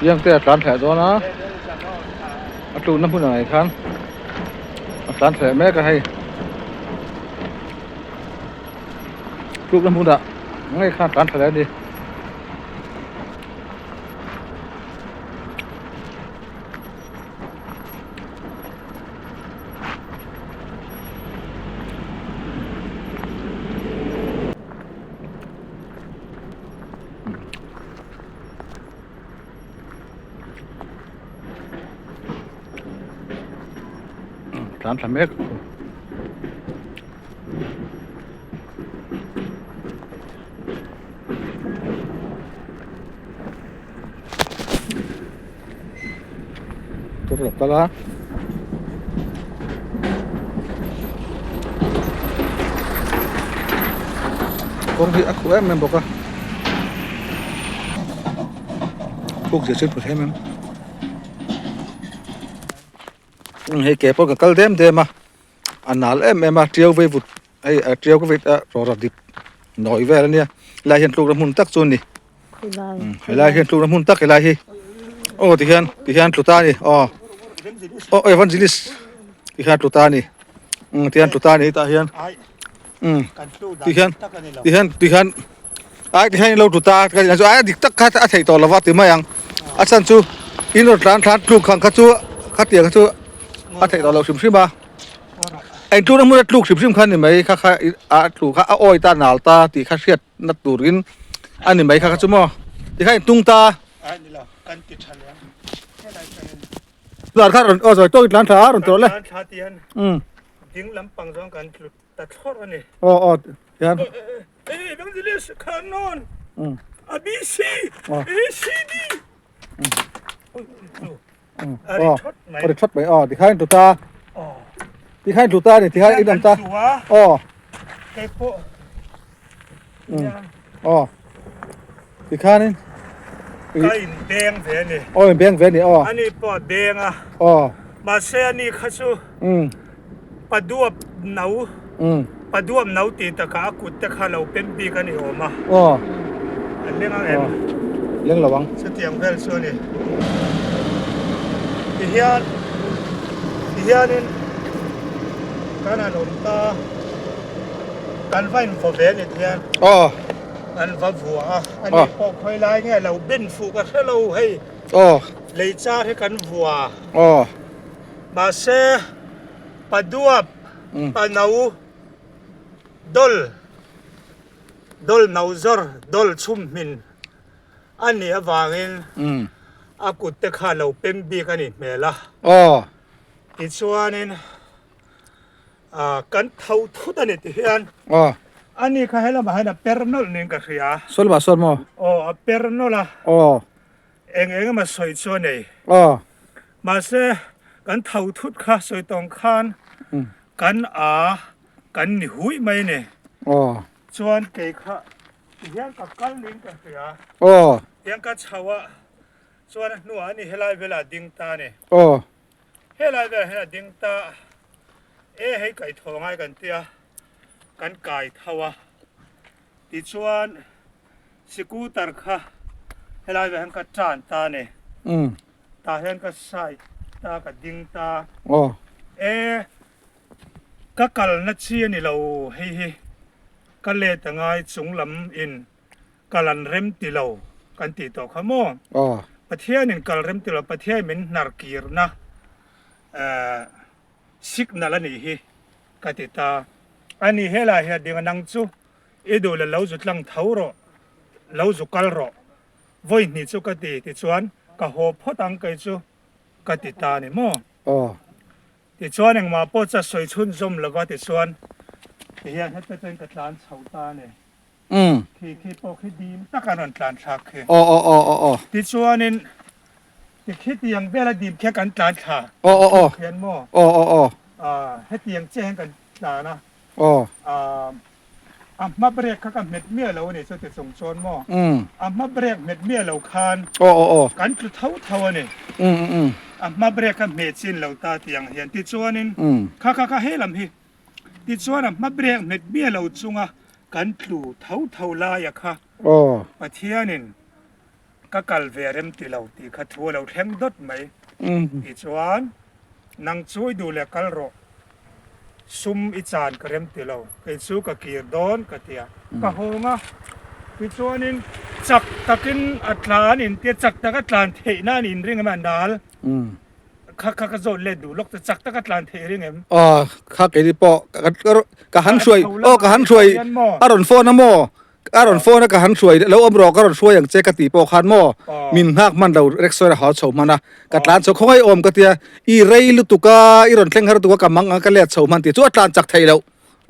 Piang te a tlan thleh dawn a a tlukna hmun ah khan a tlan thleh mek a hei tlukna hmunah ngei khan a tlan thleh a ni. Tlan thla mek. Tur lo kal a. Kawng hi a khuh em em bawk a khuk zir chu put em em hei ke pawh ka kal dem dem a a nal em em a tiau vei vut hei a tiau ka vei a rawra dip nawi vel a nia helai hian tlukna hmun tak chu a ni. Helai hian tlukna hmun tak helai hi aw ti hian ti hian tlu ta a ni aw aw evangelist ti hian tlu ta a ni um ti hian tlu ta a ni hetah hian um ti hian ti hian ti hian ai ti hian in lo tlu ta a chu ai dik tak kha a theih tawh lova ti mai ang a chhan chu in rawn tlan thlan tluk ang kha chu khatiang kha chu a theih tawh loh hrim hrim a eng tlukna hmuna tluk hrim hrim kha ni mai kha kha a tlu kha a awi ta nal ta tih kha hriat na turin a ni mai kha kha chu maw tikhan in tung ta dar kha rawn aw zawi tawk in tlan thla a rawn tawrh le um ding lampang zawng kan tlu ta thlawrh a ni aw aw hian um A B C A C D aw a ri thawt mai aw tikhan in tlu ta tikhan in tlu ta a ni tikhan in awm ta aw aw tikhanin ka in beng ve a ni aw in beng ve a ni aw ani pawh a beng a aw mahse ani kha chu paduap no paduap no tih takah a kut te kha lo pem bik a ni awm a aw an leng ang em leng lo ang chutiang vel chu a ni tihian tihianin kan han awm ta kan va invaw ve a ni tihian aw an va vua a ani pawh khawi lai nge lo ben fuh ka hre lo hei aw lei char hi kan vua aw Mahse, Paduap, Pano, Dol, Dol Nozawr, Dol Chhumhmin a nih avangin a kut te kha lo pem bik a nih hmel a. Tichuanin kan tho thut a ni ti hian ani kha helamah hian a per nawlh niin ka hria. Saw lamah sawn maw? Aw, a per nawlh a. Eng eng emaw sawi chu a nei. Mahse, kan tho thut kha sawi tawng khan kan a kan ni hui mai ni. Chuan kei kha tihian ka kal niin ka hria. Tihian ka chho a, chuan a hnuah ani helai velah a ding ta a ni. Helai velah hian a ding ta a, e hei kaihthawh ngai kan tia, kan kai tho a. Tichuan scooter kha helai velah hian ka tan ta a ni. Tah hian ka side ta ka ding ta. Aw. E ka kalna chi a ni lo hei hi ka let a ngai chung lam in kal an rem ti lo kan tih tawh kha maw. Aw. Pathian in kal rem ti lo Pathian min hnar kirna eh signal a nih hi ka ti ta. A ni helai hi a ding a nang chu i duh leh lo zu tlang tho rawh lo zu kal rawh. Vawi hnih chu ka ti tichuan ka haw phawt ang kei chu ka ti ta a ni maw? Aw. Tichuan engmah pawh chu a sawi chhunzawm lova tichuan tihian heta chuan ka tlan chho ta a ni. Umm. Khi khi pawh khi dim tak an rawn tlan thlak khi. Aw aw aw aw aw. Tichuanin ti khitiang vela dim khian kan tlan thla. Aw aw aw. Khian maw? Aw aw aw. Ah hetiang chiah hian kan tlan a. Aw. Ah. A hma brake kha ka hmet miah lo a ni chuti chung chuan maw? A hma brake hmet miah lo khan kan tlu tho tho a ni. A hma brake kha hmeh chin lo ta tih ang hian tichuanin kha kha kha he lam hi tichuan a hma brake hmet miah lo chunga kan tlu tho tho laia kha. Pathianin ka kal ve rem ti lo tih kha thu a lo thleng dawt mai. Tichuan, nang chu i duh leh kal rawh, sum i chan ka rem ti lo, kei chu ka kir dawn ka ti a, ka hawng a. Tichuanin chak takin a tlan in tia chak taka tlan theihna a nih inring em a nal. Kha kha ka zawt let duh lawk che chak taka tlan theih ring em? Aw kha keini pawh ka han hruai aw ka han hruai a rawn phone a maw a rawn phone a ka han hruai lo awm rawh ka rawn hruai ang che ka tih pawh khan maw min nghak hman lo rickshaw a haw chho hman a ka tlan chho khawngaih awm ka tia i rei lutuk a i rawn thleng har lutuk a ka mang ang ka let chho hman tih chu a tlan chak theih loh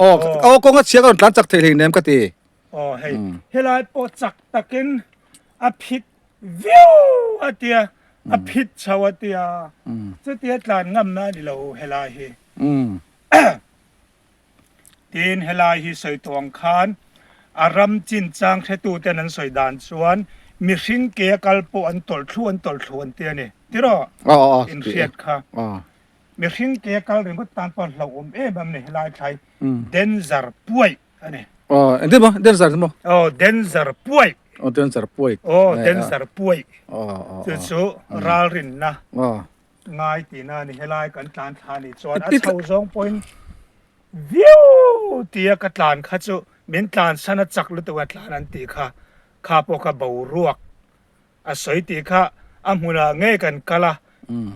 aw aw kawng a chhia ka rawn tlan chak thei hleinem ka ti. Aw hei helai pawh chak takin a phit Viau a tia, a phit chho a tia, chutia tlan ngamna a ni lo helai hi. Tin, helai hi sawi tawh ang khan a ram chinchang hretuten an sawi dan chuan mihring ke a kal pawh an tawlh thlu an tawlh thlu an ti a ni. Tiraw? Inhriat kha. Mihring ke a kal ringawt tan pawh hlauhawm em em a ni helai thlai danger puaih. A ni. Aw, engtin maw? Denzer maw? Aw, denzer puaih. Aw, denzer puaih. Aw, denzer puaih. Aw, aw. Chu chu ralrinna ngai tihna a ni. Helai kan tlan thla nih chuan a chho zawng pawhin viau tia ka tlan kha chu min tlansan a chak lutuk a tlan an tih kha, kha pawh kha boruak A sawi tih kha a hmunah ngei kan kal a,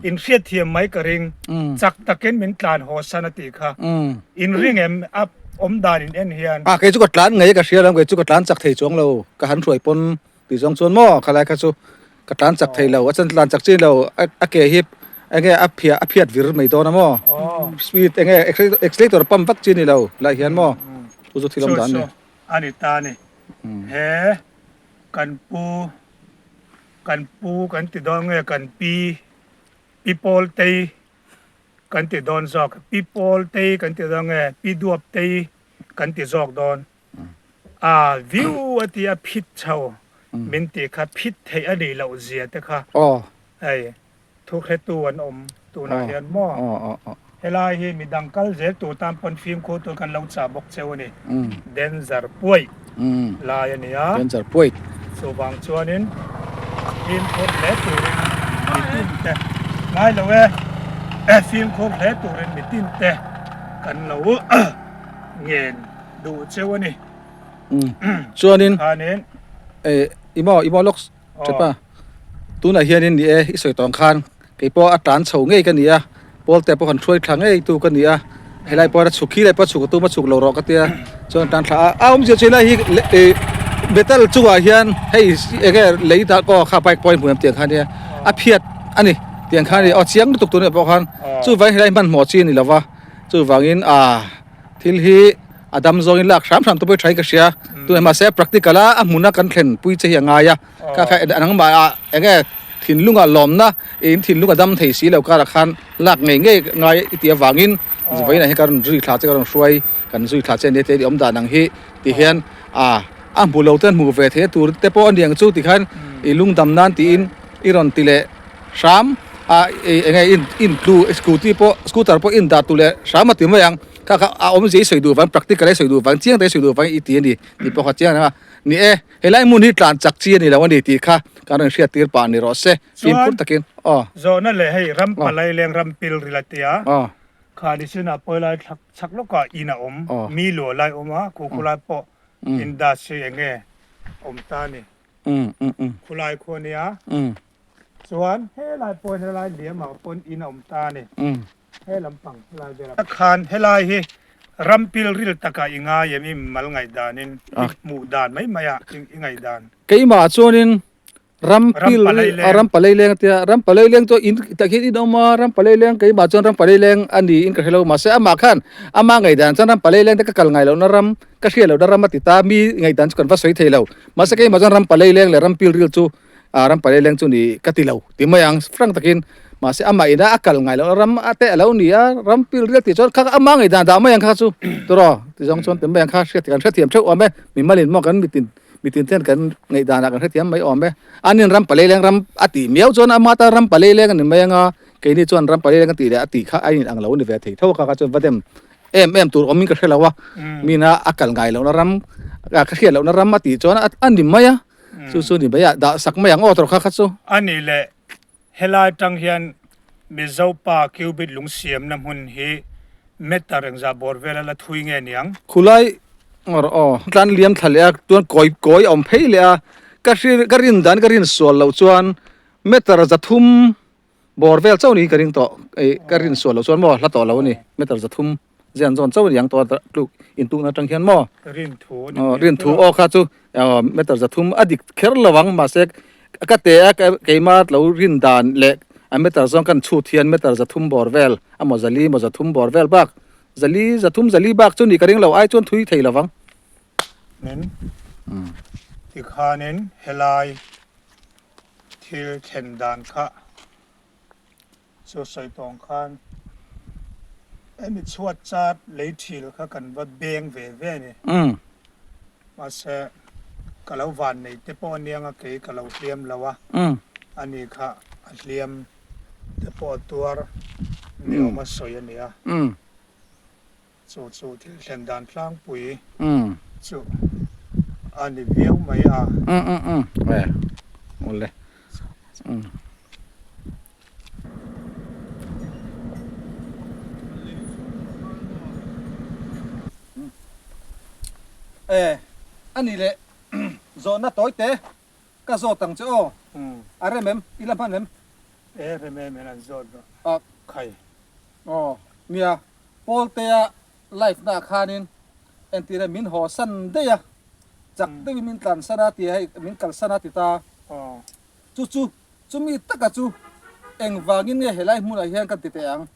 in hriatthiam mai ka ring. Chak takin min tlan haw san a tih kha. In ring em? A awm dan in en hian. A, kei chu ka tlan ngei ka hria lo, kei chu ka tlan chak thei chuang lo, ka han hruai pawn tih zawng chuan maw khalai kha chu ka tlan chak thei lo, a chuan tlan chak chi lo, a ke hi enge a phiah a phiat vir mai dawn a maw, speed enge accelerator pump vak chi ni lo lai hian maw, chu chu thil awm dan a ni. Chu chu a ni ta a ni. He Kan pu, kan pu kan ti dawn nge kan pi, pi Pawltei kan ti dawn zawk, pi Pawltei kan ti dawn nge pi Duaptei kan ti zawk dawn. A viu a ti a phit chho min tih kha phit theih a nih loh zia te kha hei. Thuhretu an awm tunah hian maw? Helai hi midang kal zel tur tan pawn fimkhur tur kan lo chah bawk cheu a ni. Danger puaih lai a ni a. Danger puaih. Chuvang chuanin fimkhur hle turin mitin te ngai lo e, fimkhur hle turin mitin te kan lo ngen duh cheu a ni. Chuanin i maw i maw lawk. Tapa, tunah hianin ni e, i sawi tawng khan kei pawh a tan chho ngei ka ni a, Pawlte pawh kan hruai thla ngei tu ka ni a, helai pawh a chhuk khi lai pawh a chhuk a tum a chhuk lo rawh ka tia, chuan a tan thla a, a awmzia chu helai hi ih metal chungah hian hei eng nge lei dah pawh kha bike pawh a inhmu em tiang kha nia, a phiat a ni tiang kha a ni aw chiang lutuk tunah pawh khan chuvangin helai hmanhmawh chi a ni lo va, chuvangin ah. Thil hi a dam zawngin lak hram hram te pawh hi thain ka hria. Tunah mahse practical a a hmuna kan thlen pui che hi a ngai a. Kha kha nangmah ah eng nge thinlunga lawmna in thinlung a dam thei si lo karah khan lak ngei ngei ngai i tih avangin vawiinah hian ka rawn zui thla che ka rawn hruai kan zui thla che ania te i awm dan ang hi ti hian a a hmu lo ten hmu ve theih tur te pawh a niang chu tikhan i lungdam nan tiin i rawn ti leh hram a eng nge in in tlu scooty pawh scooter pawh in dah tu leh hram a ti mai ang kha kha a awmzia i sawi duh vang practical a i sawi duh vang chiang te i sawi duh vang i ti a ni tih pawh kha chiang a ni e helai hmun hi tlan chak chi a ni lo a ni tih kha kan rawn hriat tir pah ni rawh se fimkhur takin aw Zawhna leh hei ram palai leng ram pil ril a tia kha ni sinah pawi lai thlak chhak lawkah in a awm mi luah lai awm a khu khulai pawh industry eng nge awm ta a ni khulai khu a nia. Chuan helai pawh helai liamah pawn in a awm ta a ni. He lampang helai velah. Khan helai hi ram pilril takah i ngai em i mal ngaihdanin i hmuh dan mai mai ah i ngaihdan. Keimah chuanin ram pil ram palei leng a tia ram palei leng chu in tah khian in awm a ram palei leng keimah chuan ram palei leng a ni in ka hre lo mahse amah khan ama ngaihdan chuan ram palei leng te ka kal ngai lohna ram ka hriat lohna ram a ti ta mi ngaihdan chu kan va sawi thei lo mahse keimah chuan ram palei leng leh ram pilril chu a ram palei leng chu ni ka ti lo ti mai ang frank takin mahse amah ina a kal ngai loh ram a te a lo ni a ram pil rial tih chuan kha ama ngei dan dah mai ang kha chu tawraw ti zawng chuan ti mai ang kha hriat kan hrethiam theuh awm e mimalin maw kan mitin mitin ten kan ngaih danah kan hrethiam mai awm e anin ram palei leng ram a tih miau chuan ama tan ram palei leng a ni mai anga keini chuan ram palei leng a tih leh a tih kha a in ang lo a ni ve thei tho a kha kha chuan va dem em em tur awmin ka hre lo a mina a kal ngai lohna ram. Ka hriat lohna ram a tih chuan a ni mai a, chu chu ni mai a, dah sak mai ang aw tawrh kha kha chu. A nih leh, helai tang hian Mizo pa cubit lung siamna hmun hi meter engzah bawr vel a la thui nge niang? Khulai ngawr aw, tlan liam thla leh a, chuan kawi kawi a awm phei leh a, ka hri ka rin dan ka rin sual loh chuan meter zathum bawr vel chauh niin ka ring tawh, ih ka rin sual loh chuan maw hla tawh lo a ni, meter zathum. Zian zawn chauh aniang tawh a tluk intukna atang hian maw? Rin thu a ni hmel Rin thu aw kha chu meter zathum a dik kher lo ang mahse ka te a keima lo rin dan leh a meter zawng kan chhut hian meter zathum bawr vel a maw zali maw zathum bawr vel bak zali zathum zali bak chu ni ka ring lo ai chuan thui thei lo vang. Min tikhanin helai thil thlen dan kha. Chu sawi tawng khan hemi chhuat chat lei thil kha kan va beng ve ve a ni. Mahse ka lo van nei te pawh aniang a kei ka lo hliam lo a, ani kha a hliam te pawh a tuar ni awm a sawi a ni a. Chu chu thil thlen dan tlangpui chu a ni viau mai a. E, a ni leh zawhna tawi te ka zawt ang che aw. A rem em? I la hman em? E, rem em en an zawt rawh. Khai. Aw, nia. Pawltea live na ah khanin entir e min haw san daih a, chak deuhin min tlan san a ti a hei min kal san a ti ta. Chu chu chumi taka chu engvangin nge helai hmunah hian kan ti teh ang?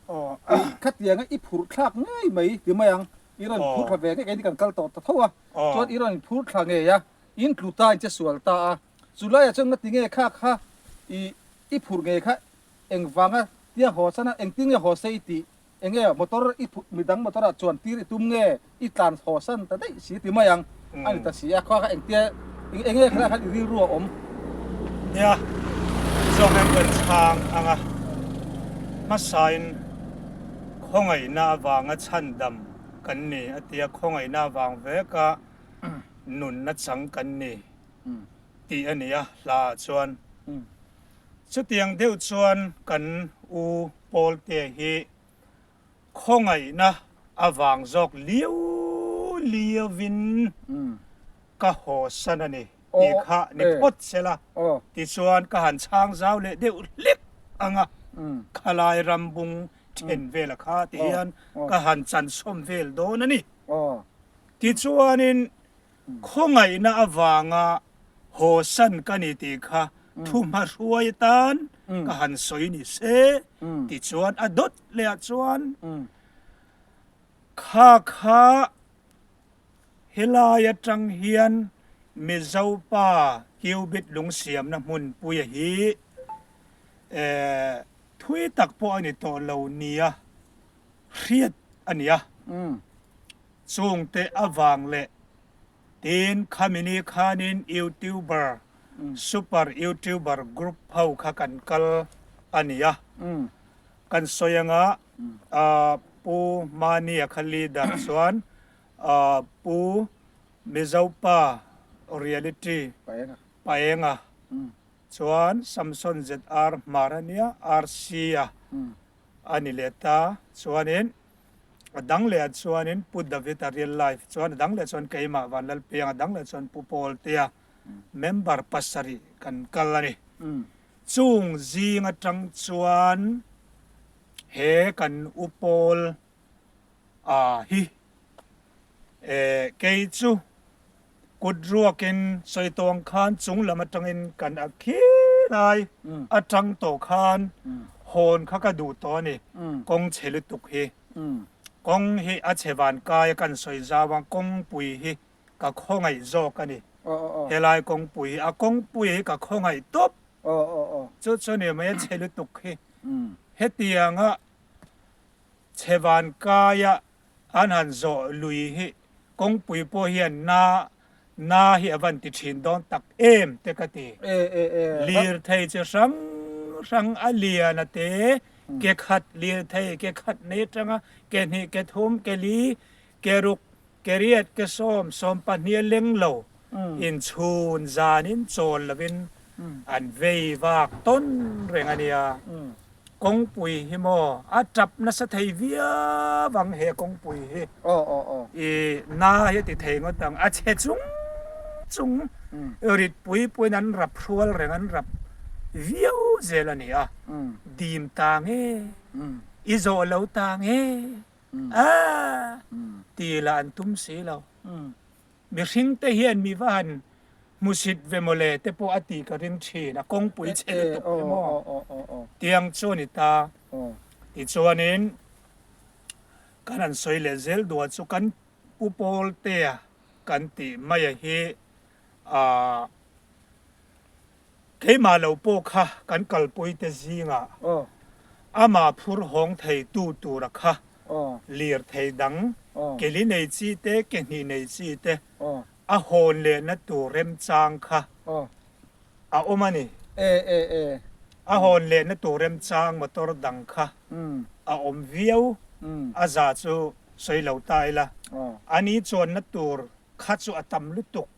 Ih khatianga i phurh thlak ngei mai ti mai ang, i rawn phur thla ve ngei kei ni kan kal tawh ta tho a, chuan i rawn phur thla ngei a, in tlu ta in che sual ta a, chulaiah chuan ngati nge kha kha i i phurh ngei kha engvanga tia haw san a engtin nge haw se i tih? Enge motor i phut midang motor ah chuan tir i tum nge i tlan haw san ta daih si ti mai ang a ni ta si a khaw kha engtia enge khalai khan i rilru a awm. Nia, zawng em kan chhang ang a, hmasain khawngaihna avanga chhandam kan ni a ti a, khawngaihna avang veka nunna chang kan ni tih a ni a hla ah chuan. Chutiang deuh chuan kan u Pawlte hi khawngaihna avang zawk liau liauin ka haw san a ni tih kha ni phawt se la, tichuan ka han chhang zau leh deuh hlek ang a, khalai rambung then vela kha ti hian ka han chansawm vel dawn a ni. Tichuanin Khawngaihna avanga haw san ka ni tih kha thuhmahruai atan ka han sawi ni se tichuan a dawt leh ah chuan kha kha helai atang hian Mizo pa cubit lung siamna hmunpuia hi thui tak pawh a ni tawh lo nia hriat a ni a. Chungte avang leh tin khamini khanin YouTuber, Super YouTuber group ho kha kan kal a ni a. Kan sawi anga Pu Mania kha leader chuan Pu Mizopa Reality Paenga chuan Samson ZR Hmar a nia, RC a a ni leh ta chuanin A dang leh ah chuanin Pu David a real life chuan a dang leh chuan keimah Vanlalpiang a dang leh chuan Pu Pawltea member pasarih kan kal a ni. Chung zing atang chuan he kan U Pawl a hi eh kei chu kut ruakin sawi tawng khan chung lam atangin kan a khi lai atang tawh khan hawn kha ka duh tawh a ni kawng chhe lutuk hi kawng hi a chhe van kai a kan sawi zau a kawngpui hi ka khawngaih zawk a ni helai kawngpui hi a kawngpui hi ka khawngaih tawp chu chu ni mai a chhe lutuk hi hetianga chhe van kaia An han zawh lui hi kawngpui pawh hian na na hi a van ti thin dawn tak em te ka ti. Lirthei chi hrang hrang a lian a te, ke khat lirthei ke khat nei atanga ke hnih ke thum ke li ke ruk. Ke riat ke sawm 20 a leng lo in chhun zanin chawl lovin an vei vak tawn reng a nia. Kawngpui hi maw a tap nasa thei viau ang he kawngpui hi. I na hi a ti thei ngawt ang a chhe chung chung rit pui puiin an rap hrual reng an rap viau zel a ni a. Dim ta nge i zawh lo ta nge a ti lah an tum si lo. Mihring te hian mi va han hmusit ve mawle te pawh a tih ka ring thin, a kawngpui chhe lutuk hi maw? Tiang chu a ni ta. Tichuanin kan han sawi leh zel duah chu kan Pu Pawltea kan tih maia hi aah Keimah lo pawh kha kan kalpuite zingah amah phur hawng theitu tura kha lirthei dang ke li nei chi te, ke hnih nei chi te a hawn lehna tur remchang kha a awm a ni. A hawn lehna tur remchang motor dang kha a awm viau, a za chu sawi lo ta ila, ani chuanna tur kha chu a tam lutuk.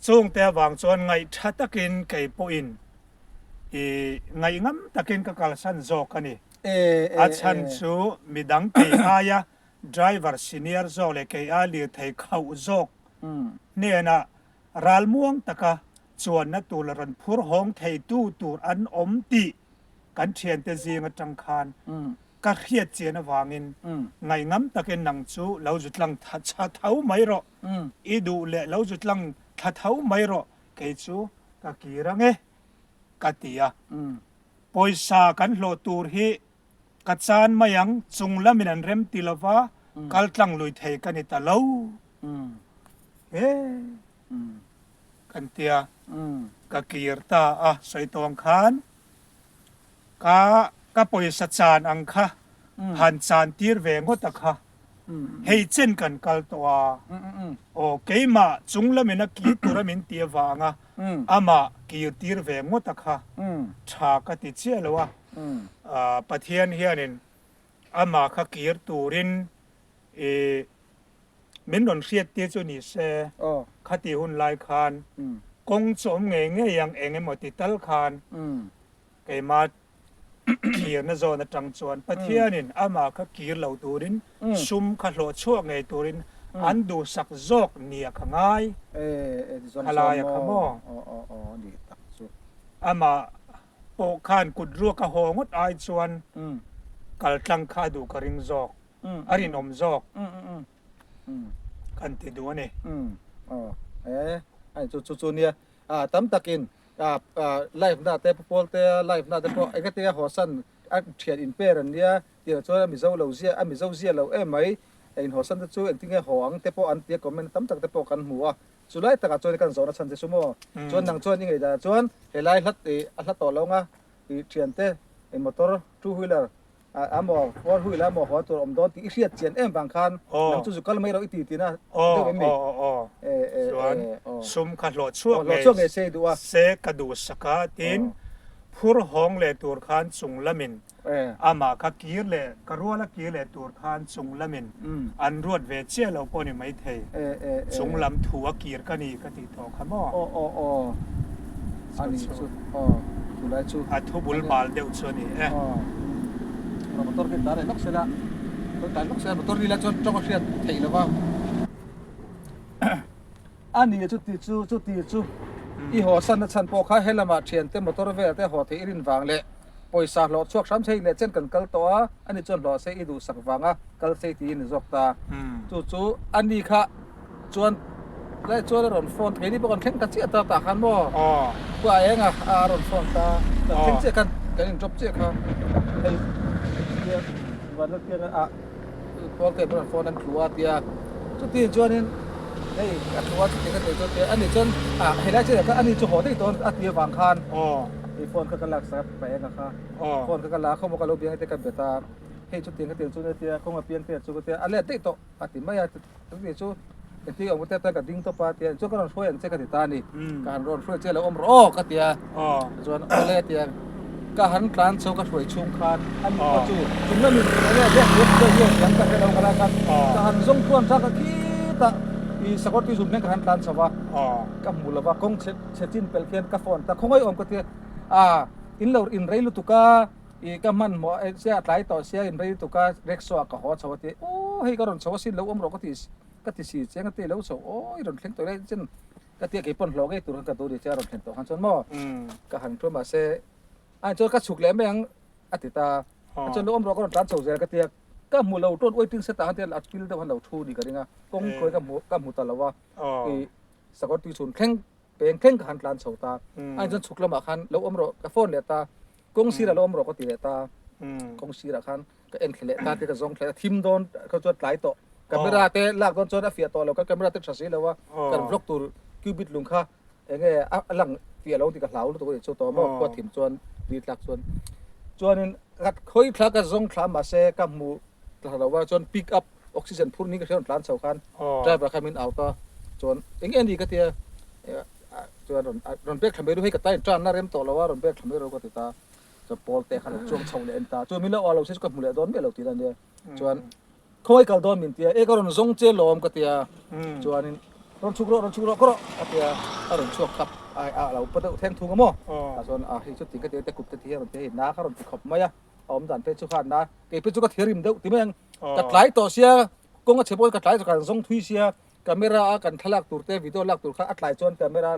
Chungte avang chuan ngaihtha takin kei pawhin i ngaihngam takin ka kalsan zawk a ni. A chhan chu midang kei aia driver senior zawk leh kei aia lirthei khauh zawk hnenah ralmuang taka chuanna tur la rawn phur hawng theitu tur an awm tih kan thiante zing atang khan Ka hriat chian avangin ngaihngam takin nang chu lo zu tlang tha tho mai rawh, i duh leh lo zu tlang thla tho mai rawh, kei chu ka kir ang e, ka ti a. Pawisa kan hlawh tur hi ka chan mai ang, chung lamin an rem ti lova kal tlang lui thei ka ni ta lo he kan tia, ka kir ta a, sawi tawng khan. Ka ka pawisa chan ang kha han chan tir ve ngawt a kha. Hei chen kan kal tawh a. Aw keimah chung lamin a kir tur a min ti avanga amah kir tir ve ngawt a kha tha ka ti chiah lo a. Pathian hianin amah kha kir turin i Min rawn hriat tir chu ni se, khati hun lai khan kawng chu awm ngei ngei ang eng emaw ti tal khan keimah thlirna zawn atang chuan Pathianin amah kha kir lo turin sum kha hlawh chhuak ngei turin an duhsak zawk nia ka ngai khalaia kha maw? Amah pawh khan kut ruak a haw ngawt ai chuan kaltlang kha a duh ka ring zawk. a rinawm zawk kan ti duh a ni. Aw e a chu chu chu nia a tam takin a live na te pawl te live na te pawh engati a hawsan a thian in per an nia tirah chuan a mizo lo zia a mizo zia lo em mai in hawsan te chu engtin nge haw ang te pawh an tia comment tam tak te pawh kan hmu a chulai takah chuan kan zawhna chhan che chu maw chuan nang chuan i ngaihdan chuan helai hlat a hla tawh lo anga i thiante motor two wheeler A maw, four wheel a maw haw tur awm dawn tih i hriat chian em vang khan nang chu zu kal mai rawh i ti tina deuh em ni? Aw aw aw chuan sum kha hlawh chhuak ngei hlawh chhuak ngei se i duh a. Se ka duh sak a tin phur hawng leh tur khan chung lamin amah kha kir leh ka rual a kir leh tur khan chung lamin an ruat ve chiah lo pawh ni maithei chung lam thu a kir ka ni ka tih tawh kha maw? Aw aw aw A ni chu aw chulai chu. A thu bul bal deuh chu a ni e. Aw motor khi tar leh lawk sela rawn tar lawk sela motor ni la chuan tawng a hriat theih lo va. A ni chuti chu chuti chu i haw san na chhan pawh kha helamah thiante motor vel te haw theih i rin vang leh pawisa hlawh chhuak hram sei leh chen kan kal tawh a ani chuan hlawh sei i duhsak vanga kal sei tiin ni zawk ta chu chu a ni kha Chuan lai chuan a rawn phone keini pawh kan thleng ta chiah ta tah khan maw khua a eng a a rawn phone ta kan thleng chiah khan kan in drop chiah kha hei tia vanlal pian a call te rawn phone an tlu a tia chuti chuanin hei a tlu a chuti ka tih chuan tia ani chuan ah helai chiah kha ani chu haw daih dawn a ti avang khan i phone kha ka lak sak a pa eng a kha phone kha ka la a khawmaw ka lo biang te ka bet a hei chutiang ka tih chuan tia kawng a piang te chu ka tia a let daih tawh a ti mai a. Chuti chu engtin awm te ka ding tawp a tia chuan ka rawn hruai ang che ka ti ta a ni. Ka han rawn hruai che lo awm rawh aw ka ti a. Chuan awle a ti a. Ka han tlan chho ka hruai chhung khan a ni pawh chu chung lamin enge biak tur chu hian siam ka hre lo ka lai khan ka han zawng tluan tha ka khitah i sakawr tui zum hian ka han tlan chho va ka hmu lo va kawng chhe chhe chin pelh khian ka phone ta khawngaih awm ka tia a in lo in rei lutuk a i ka hmanhmawh sia a tlai tawh sia in rei lutuk a rickshaw ah ka haw chho a ti aw hei ka rawn chho asin lo awm rawh ka ti ka ti si chiang a ti lo chho aw i rawn thleng tawh ila chin Ka tia kei pawn hlawh ngei tur khan ka duh ni che a rawn thlen tawh khan chuan maw ka han thu mahse a chuan ka chhuk leh mai ang a ti ta a chuan lo awm rawh ka rawn tlan chho zel ka tia ka hmu lo tawn waiting set ah khan tia a pil deuh khan lo thu ni ka ring a kawng khawi ka hmu ka hmu ta lo a i sakawr tui chhun thleng peng thleng ka han tlan chho ta a chuan chhuk lamah khan lo awm rawh ka phone leh ta kawng sirah lo awm rawh ka ti leh ta kawng sirah khan ka en thla leh ta te ka zawng thla thim dawn kha chuan tlai tawh camera te lak dawn chuan a fiah tawh lo ka camera te tha si lo a kan vlog tur cubit lung kha enge a lang fiah lo tih ka hlau lutuk a ni chu tawh maw khua thim chuan tui tlak chuan chuanin ka khawi thla ka zawng thla mahse ka hmu thla lo a chuan pick up oxygen phur ni ka hria rawn tlan chho khan driver kha min out a chuan enge ani ka tia chuan rawn rawn bek thla mai ru hei ka ta in tan na rem tawh lo a rawn bek thla mai ru ka ti ta Chuan Paul te kha lo chuang chho leh en ta. Chuan min lo au lo se chu ka hmu leh dawn miah lo tih a nia. Chuan khawi kal dawn min tia, e ka rawn zawng che lawm ka tia. Chuanin rawn chhuk rawh, rawn chhuk rawh, khaw rawh a tia. A rawn chhuak khap ai a lo pa deuh thleng thung a maw. Tah chuan a hei chu ti ka ti te kut te ti hian rawn ti hei na kha rawn ti khawp mai a. A awm dan phei chu khan na kei phei chu ka thirim deuh ti mai ang. Ka tlai tawh sia, kawng a chhe pawh ka tlai tawh ka zawng thui sia. Camera a kan thlalak tur te video lak tur kha a tlai chuan camera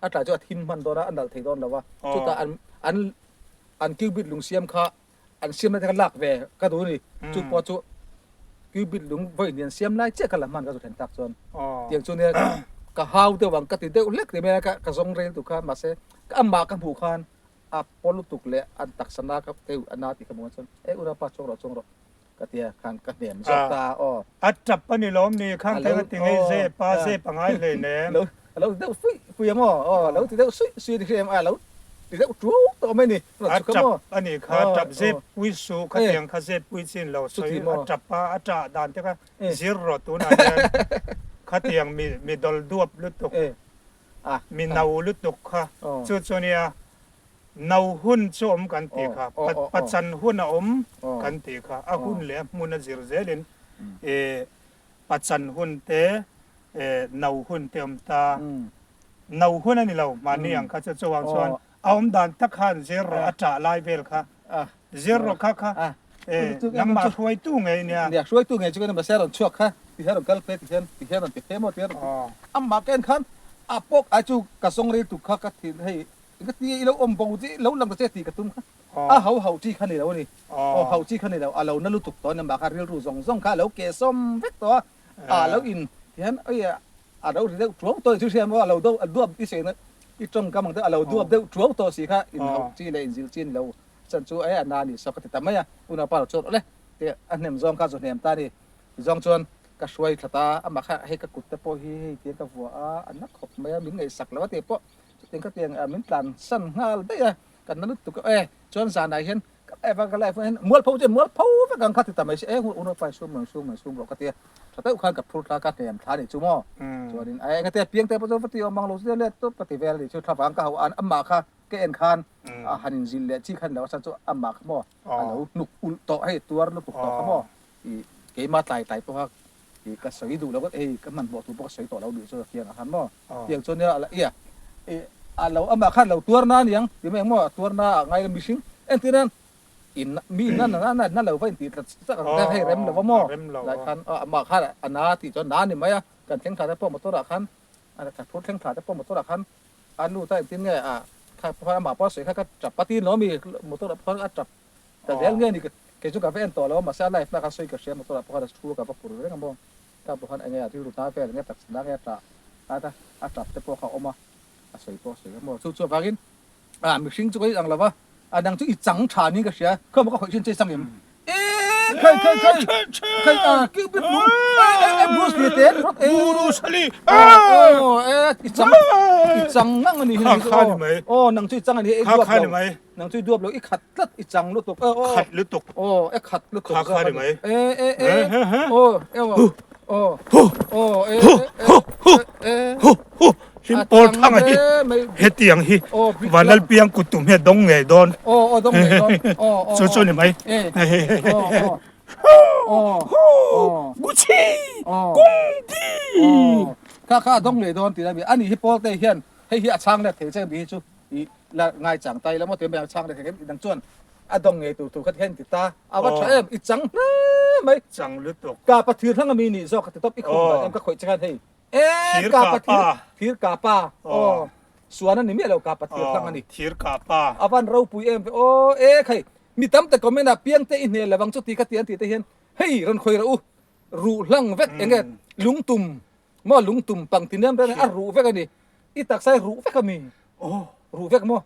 a tlai chu a thim hman dawn a, a nalh thei dawn lo a, chutah an an an cubit lung siam kha an siam lai te kha lak ve ka duh a ni, chu pawh chu cubit lung vawi hnih an siam lai chiah kha la hman ka zu thlen tak chuan tiang chu nia ka hau deuh ang ka ti deuh hlek ti mai a, ka zawng rel duh kha mahse amah ka hmuh khan a paw lutuk leh an taksa na ka keu a na tih ka hmuh chuan e unaupa chuang rawh chuang rawh. Ka tia khan ka hnem zawk ta aw. A tap a ni lawm ni khang theng a ti ngei zep a, zep a ngai hlei nem. Lo a lo ti deuh fuih fuih a maw aw a lo ti deuh suih suih a ni hria em a lo ti deuh tuau tawh mai ni A tap a nih kha tap zep pui suh khatiang kha zep pui chin lo sawi a tap a a tah dan te kha zir rawh tunah hian khatiang mi mi dawl duap lutuk mi no lutuk kha chu chu nia No hun chu awm kan tih kha, pachan hun a awm kan tih kha, a hun leh a hmun a zir zelin pachan hun te, no hun te awm ta. No hun a ni lo, mahni ang kha chu chuvang chuan a awm dan tak khan zir rawh a ṭah lai vel kha, zir rawh kha kha nangmah hruaitu ngei nia. Nia, hruaitu ngei chu ka ni mahse a rawn chhuak kha, ti hian rawn kal phei ti hian, ti hian rawn ti phei maw ti hian rawn ti. Amah ka en khan a pawk ai chu ka zawng rei tuk kha ka thin hei Ka ti i lo awm bo chi lo lang ta che tih ka tum kha a ho ho chi kha ni lo a ni. Aw ho chi kha ni lo, a lo na lutuk tawh a ni mah kha rilru zawng zawng kha a lo keh sawm vek tawh a, a lo in ti hian oi a lo ri deuh tuau tawh chu hria maw a lo deuh a duap i sawi na i tawngkam ang deuh a lo duap deuh tuau tawh si kha in ho chi leh in zil chi a ni lo chan chu e a na ni saw ka ti ta mai a, unaupa lo chuan awle ti a hnem zawng kha zu hnem ta a ni. Zawng chuan ka hruai thla ta amah kha hei ka kut te pawh hi hei tiang ka vuah a, a na khawp mai a min ngaihsak lo a tih pawh Chutiang ka tiang min tlan san nghal daih a, kan na lutuk a e, chuan zanah hian ka live a ka live hian mualpho chu mualpho vek ang kha ti ta mai si e hun unaupa in sum rawn sum rawn sum rawh ka ti a, tha deuh khan ka phur thla ka hnem thla a nih chu maw, chuanin a engate a piang te pawh chu va ti awm ang lo chu let tawp ka ti vel a nih chu thlavang ka hauh a amah kha ka en khan a han inzilh leh chi khan lo a chhan chu amah kha maw a lo hnuk ulh tawh hei tuar lutuk tawh kha maw i keimah tlai tlai pawha i ka sawi duh lo hei ka hmanhmawh tur pawh ka sawi tawh lo duh chu tiang ah khan maw. Tiang chuan nia ia i a lo amah khan lo tuar na aniang ti mai ang maw a tuar na ah ngai lo mihring entir nan in mi in na na na na lo va intih tlat chak ang te hei rem lo va maw lai khan amah khan a na tih chuan na a ni mai a kan thleng thla te pawh motor ah khan a phur thleng thla te pawh motor ah khan a lut a engtin nge a kha pawh amah pawh a sawi kha ka tap a tin lo ami motor ah pawh khan a tap ta zel nge ni kei chu ka va en tawh lo a mahse a life na khan sawi ka hria motor ah pawh khan a thu a ka va phur reng a maw. Ka pawh khan enge a rilru ta vel enge taksa nge a tah a a tap te pawh kha a awm a, a sawi pawh a sawi a maw. Chu chu avangin ah mihring chu ka inang lo va, a dang chu i chang tha niin ka hria, khaw maw ka khawih thin che i chang em? Eee khai khai khai khai ah cupid lung eh eh eh Bruce Lee te ringawt eh Bruce Lee aw eh i chang i chang ngang a ni hi aw aw nang chu i chang a ni hi i duap lo nang chu i duap lo i khat tlat i chang lutuk aw aw khat lutuk aw e khat lutuk kha kha ni mai e e e aw e aw aw e e e e. Hlim pawl thang a hi hetiang hi Vanlalpiang kut tum hi a dawng ngei dawn. Chu chu ni mai. Gucci Kungti. Kha kha a dawng ngei dawn tih a ni hi pawl te hian hei hi a chhang let thei che mi hi chu i la ngai chang ta ila maw ti mai a chhang let thei dang chuan a dawng ngei tur tur kha ti hian ti ta a va tha em i chang hle mai. Chang lutuk. Ka pathir hlang ami nih zawk ka ti tawp i khum dan em ka khawih che khan hei. E kapa thir thir kapa aw suan a ni miah lo kapa thir hlang a ni. Thir kapa. A van ropui em ve aw e khai mi tam te comment ah piang te i hne lovang chu ti kha ti an tih te hian hei rawn khawi rawh u ruh hlang vek enge lungtum maw lungtum pang ti nem reng a ruh vek a ni i taksa hi ruh vek a mi ruh vek maw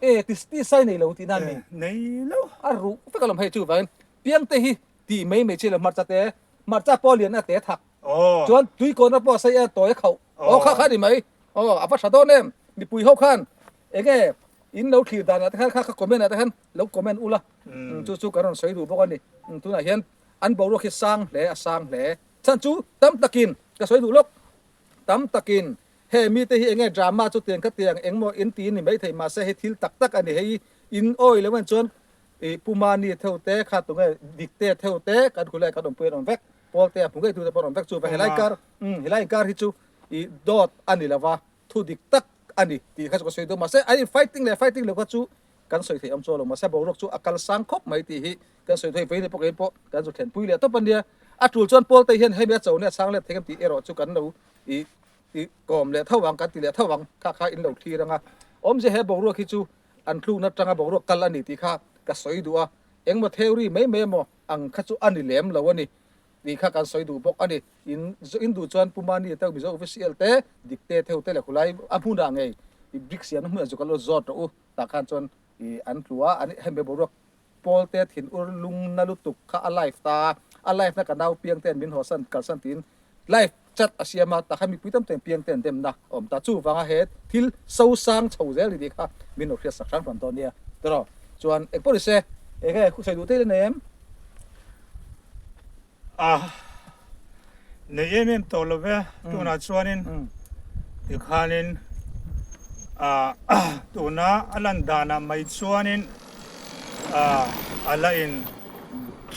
e ti ti sai nei lo tih na mi nei lo a ruh vek alawm hei chuvangin piang te hi tih mai mai chi lo hmarcha te hmarcha pawh lian a te thak Chuan tui kawna pawh sei a tawi a khauh. Aw kha kha ni mai. Aw a va tha dawn em. Mipui ho khan enge in lo thlir danah te khan kha kha comment ah te khan lo comment ula. Chu chu kan rawn sawi duh bawk a ni. Tunah hian an boruak hi sang hle a sang hle. Chhan chu tam takin ka sawi duh lawk. Tam takin he mite hi enge drama chu tiang kha tiang engmaw in ti ni maithei mahse hei thil tak tak a ni. Hei in awi lo en chuan I Pu Mani theu te kha tunge dik te theu te kan khulai kan awmpui an awm vek Paul te a hmu ngei tu te pawh an awm vek chu va helai kar umm helai inkar hi chu i dawt a ni lova thu dik tak a ni tih kha chu ka sawi duh mahse an in fighting leh fighting lo kha chu kan sawi theih awm chuang lo mahse boruak chu a kal sang khawp mai tih hi kan sawi thei vei ni pawh kei pawh kan zu thlenpui leh tawp a nia a tul chuan Paul te hian hemi a cho nia a chhang let thei em tih erawh chu kan lo i i kawm leh tho ang kan ti leh tho ang kha kha in lo thlir ang a awmzia he boruak hi chu an tlukna atanga boruak kal a ni tih kha ka sawi duh a, engmaw theory mai mai emaw ang kha chu a ni lem lo a ni tih kha kan sawi duh bawk a ni. In in duh chuan Pu Mani te Mizo official te, dik te theu te leh khulai a hmunah ngei i brick siamna hmunah chu ka lo zawt rawh u tah khan chuan i an tlu a, an hemi boruak pawl te thin ur lung na lutuk kha a live ta a, a live na ka nau piang ten min hawsan kalsan tiin live chat a siam a, takha mipui tam ten piang ten demna a awm ta. Chuvanga he thil so sang chho zel ni tih kha min lo hriat sak hram hram dawn nia tiraw. Chuan engpawh ni se enge sawi duh te nei em? A nei em em tawh lo ve tunah chuanin tikhanin tuna a lan danah mai chuanin a la in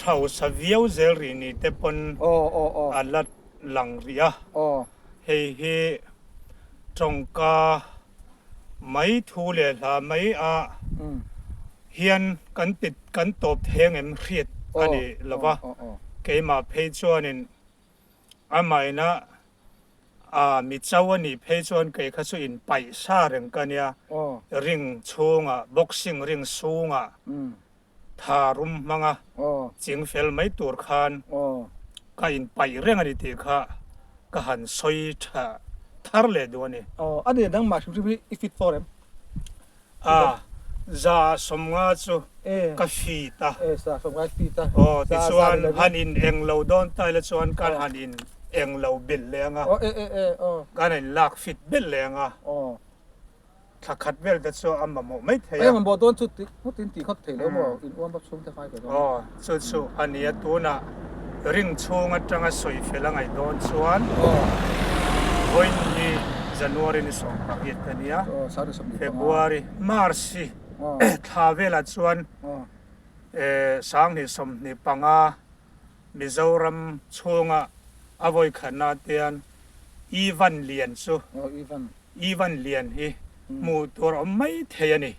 hausa viau zel rih ni te pawn a la lang rih a, hei hi tawngka mai thu leh hla mai a hian kan ti kan tawp theng em hriat a ni lo va, keimah phei chuanin amaina a mi cho a nih phei chuan kei kha chu in paih sa reng ka nia, ring chhungah boxing ring sungah tha rum hmanga ching fel mai tur khan ka in paih reng a ni tih kha ka han sawi tha thar leh duh a ni. Aw, a ni nangmah hrim hrim hi i fit fawr em? A, 150 chu ka fit a. E, 150 i fit a. Aw, tichuan han in eng lo dawn ta ila chuan kan han in eng lo belh leh ang a. Aw, e, e, e, aw. Kan in lak fit belh leh ang a. Aw. Thla khat vel te chu a mamawh mai thei a. A mamawh dawn chu ti ngawt in ti ngawt thei lo maw in uam bawk chhung te ngai ve dawn. Aw chu chu a nia tunah ring chhung atanga sawi fel a ngaih dawn chuan vawiin hi January ni 18 a nia February March hi thla velah chuan 2025 Mizoram chhunga a vawi khatna atian Ivan Lian chu Ivan Lian hi hmuh tur a awm mai thei a ni.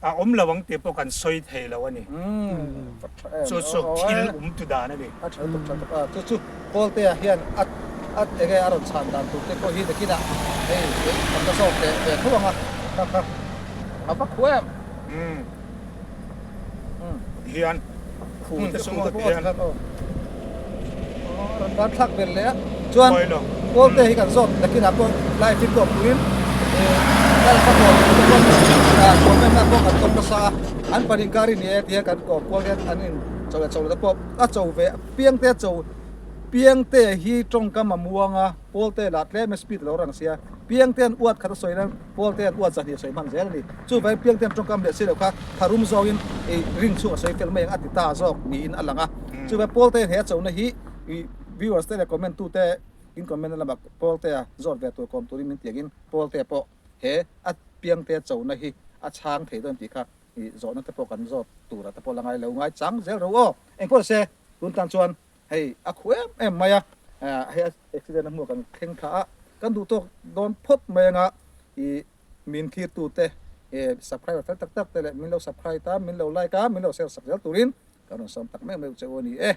A awm lo ang tih pawh kan sawi thei lo a ni. Chu chu thil awm tu dan a ni. A tha lutuk tha lutuk a, chu chu Kawltea hian a a enge a rawn chhan dan tur te pawh hi nakinah hei kan la zawk leh ve tho ang a, kha kha a va khuh em. Hian khu te chu maw tihian. Rawn ban thlak vel leh a chuan pawl te hi kan zawt nakinah pawh live in pawh puiin kal ka pawh te pawh comment na pawh kan tawk nasa a an pahnih inkar hi ni e tihian kan kawm kual hian an in cho leh cho lo te pawh a cho ve piang te a cho piang te hi tawngkam a muang a pawl te lah tlem a speed lo rang sia piang te an uat khat a sawi nan Paul te an uat zahnih a sawi hman zel a ni. Chuvangin piang te an tawngkam leh si lo kha tharum zawngin ei ring chhung a sawi fel mai ang a ti ta zawk niin a lang a. Chuvangin Paul te he a chona hi viewers te leh comment tu te In comment na lamah Pawltea zawt ve tur kawm turin min ti angin Pawltea pawh he a piangte chona hi a chhang thei dawn tih kha i zawhna te pawh kan zawt tura te pawh la ngai lo ngai chang zel ro aw. Engpawh se tun tan chuan hei a khu em em mai a, hei a accident a hmuh kan thleng thla a, kan duh tawk dawn phawt mai anga i min thirtu te subscriber fel tak tak te leh min lo subscribe a, min lo like a, min lo share sak zel turin kan rawn sawm tak meuh meuh che u a ni e.